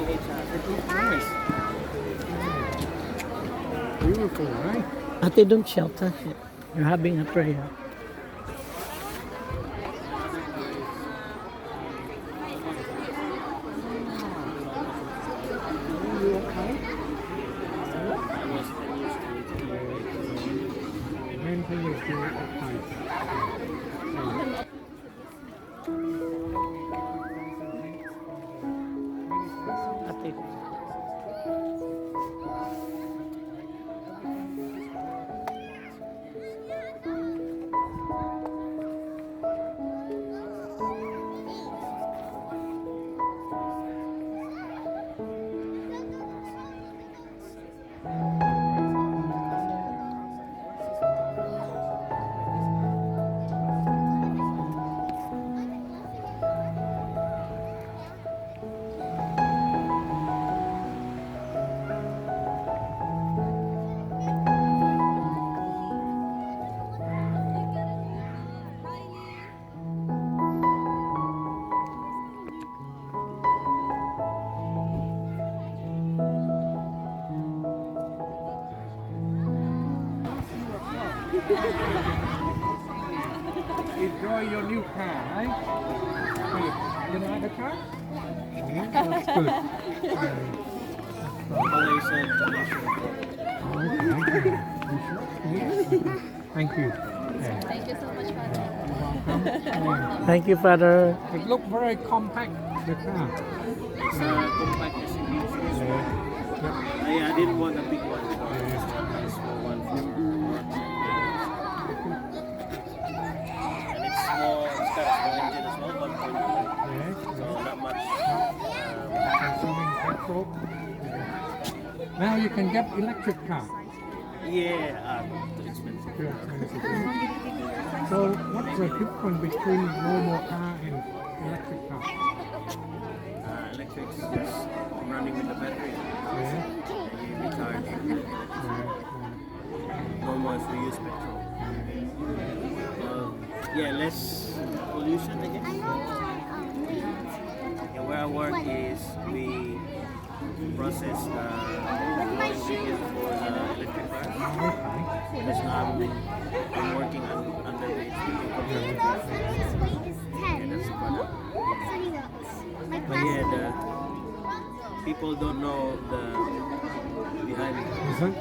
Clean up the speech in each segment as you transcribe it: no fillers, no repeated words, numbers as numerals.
It looks nice. Beautiful, right? Ate, don't shout, ha? You're having a prayer. You okay? Main thing is you're okay. Ate. Enjoy your new car, eh? Hey, you like the car? Yeah, that's good. Okay. You sure? Yeah. Thank you. Yeah. Thank you so much, Father. Yeah. Thank you, Father. It looked very compact, the car. It's a compact SUV. Yeah. I didn't want a big one, so I just want a small one for work. And it's small, it's got a small engine as well, 1.2. So not much. Consuming petrol. Yeah. Now you can get electric car. Yeah, too expensive. Too expensive. So what's the difference between normal car and electric car? Electric's just running with the battery. And you recharge. Normal if we use petrol. Yeah, less pollution, I guess. Yeah, where I work is we process the raw ingredients for the electric cars. Because now I'm working under the HPP contract. Yeah, that's the product. But yeah, the people don't know the behind Is it?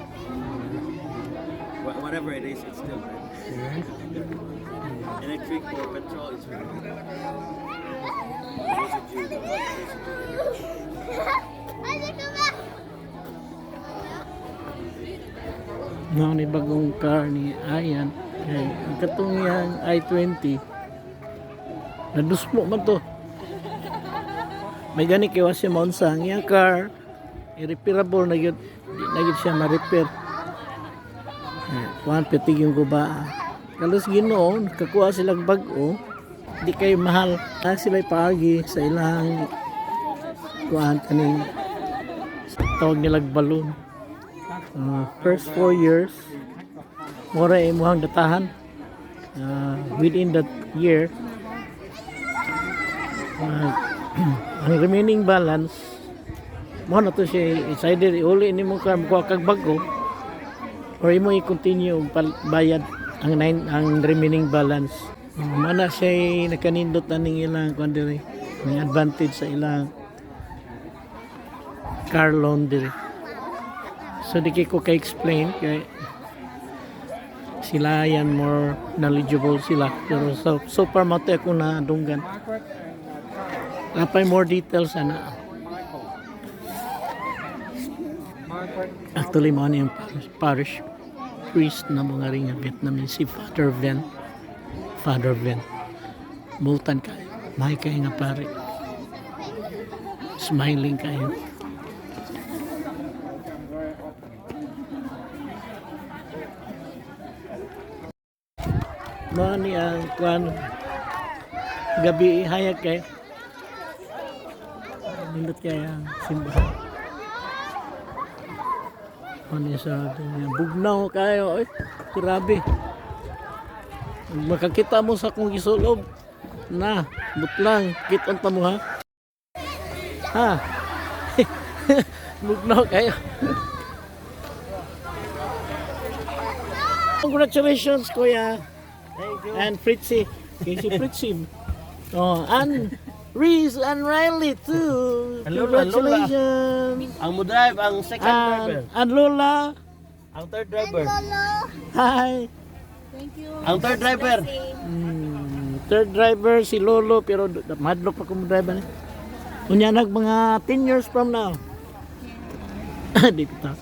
Whatever it is, it's still bad. Electric or petrol is very bad. Residue, the hot residue. Mao ni bagong car ni Ayan. Kay ang katong iyang i20, nadusmo man to. May gani kay wa siya maunsa ang iyang car, irreparable na gyud, di na gyud siya ma-repair. Eh, kuan pitig yung guba. Kalos Ginoo, kakuha silang bag-o, di kayo mahal. Ah, sila paagi sa ilang kuan kaning tawag nilag balloon. First 4 years, mura imuhang datahan. Within that year, ang remaining balance, mo na to siya, it's either iuli nimo ka, mukuha kag bago, or imo i-continue og bayad ang nine, ang remaining balance. Mana siya nakanindot aning ilang kuan diri, ang advantage sa ilang car loan diri. So di kay ko ka-explain kay sila yan, more knowledgeable sila. Pero so far mao to ako na dunggan. Margaret and Charles. Napay more details ana. Michael. Margaret. Actually, mao ni ang parish priest na mga ring Vietnamese, si Father Ven. Father Ven. Multan kayo. May kayo nga pare. Smiling kayo. Very often. Mao ni ang kuan, gabi hayag kay. Nindot kay ang simbahan. Mao ni sa bugnaw kayo ay grabe. Makakita mo sa akong gisulob na butlang kita ta mo ha. Ha. Bugnaw kayo. Congratulations, Kuya. Thank you. And Fritzy. Casey Fritzy. Oh, and Reese and Riley too. And Lola, Lola. Congratulations. Ang mo drive, ang second driver. And Lola. Ang third driver. Hi. Thank you. Ang third driver. Third driver si Lolo, pero madlok pa kung driver ni. Unya nag mga 10 years from now. Di ta.